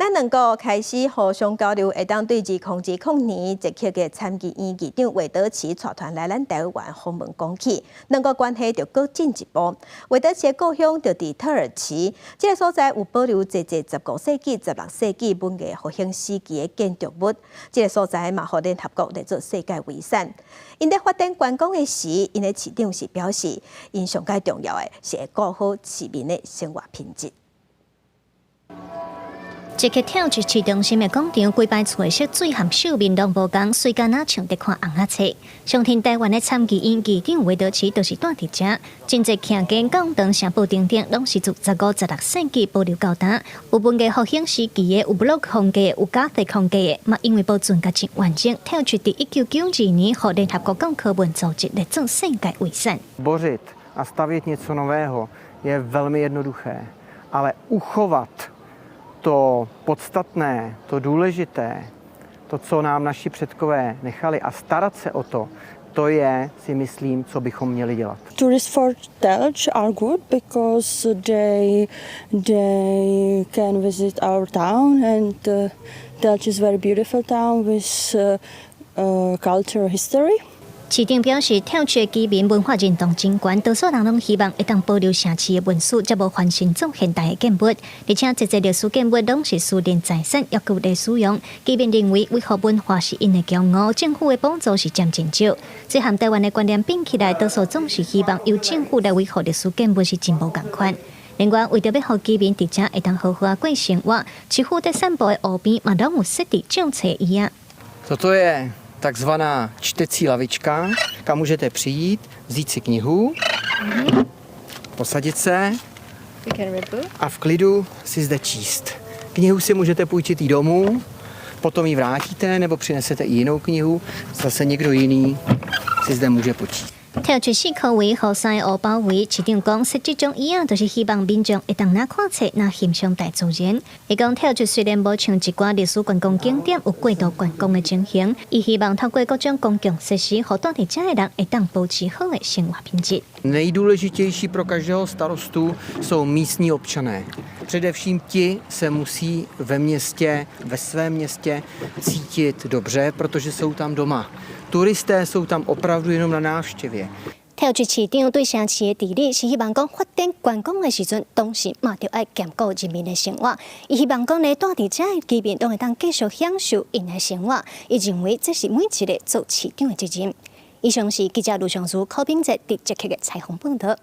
咱兩國開始互相交流，會當對2020年捷克的參議院議長韋德奇帶團來咱台灣訪問講起，兩國關係就閣進一步。韋德奇的故鄉就佇特爾奇，這个所在有保留濟濟15世紀、16世紀文藝復興時期的建築物，這个所在嘛，予聯合國列做世界遺產。𪜶咧發展觀光的時，𪜶的市長是表示，𪜶上蓋重要的是會顧好市民的生活品質。捷克跳出市中心的廣場，規排厝的色水和飾面攏無仝，雖敢若像佇看尪仔冊。上天台灣的參議院議長韋德奇就是蹛佇遮，真濟徛家教堂、城堡等等，攏是自15、16世紀保留到今。有文藝復興時期的，有巴洛克風格的，有哥特風格的，嘛因為保存甲真完整，跳出佇1992年，予聯合國教科文組織列做世界遺產。 Bořit a stavět něco nového je velmi jednoduché, ale uchovat to podstatné, to důležité, to, co nám naši předkové nechali, a starat se o to, to je, si myslím, co bychom měli dělat. Tourists for Telč are good because they can visit our town and Telč is very beautiful town with cultural history. 市長表示，跳出居民文化認同真懸，多數人攏希望會當保留城市的文史，才無翻新做現代的建物。而且，這濟歷史建物攏是私人財產，猶閣有咧使用。居民認為維護文化是𪜶的驕傲，政府的補助是佔真少。這和台灣的觀念變起來，多數總是希望由政府來維護歷史建物是真無仝款。另外，為著欲予居民佇遮會當好好仔過生活，市府佇散步的湖邊嘛，攏有設置借冊椅仔。 Toto je takzvaná čtecí lavička, kam můžete přijít, vzít si knihu, posadit se a v klidu si zde číst. Knihu si můžete půjčit i domů, potom ji vrátíte nebo přinesete i jinou knihu, zase někdo jiný si zde může počíst. 跳出四箍圍，予三个湖包圍。市長講，設這種椅仔，就是希望民眾會當若看冊，若欣賞大自然。伊講跳出雖然無像一寡歷史觀光景點有過度觀光的情形，伊希望透過各種公共設施，予蹛佇遮的人會當保持好的生活品質。 Nejdůležitější pro každého starostu jsou místní občané. Především ti se musí ve městě, ve svém městě cítit dobře, protože jsou tam doma. Turisté jsou tam opravdu jenom na návštěvě. 跳出市長對城市的治理是希望講發展觀光的時陣，同時嘛著愛兼顧人民的生活。伊希望講咧，蹛佇遮的居民攏會當繼續享受𪜶的生活。伊認為這是每一个做市長的責任。以上是記者盧尚書、柯炳哲佇捷克的採訪報導。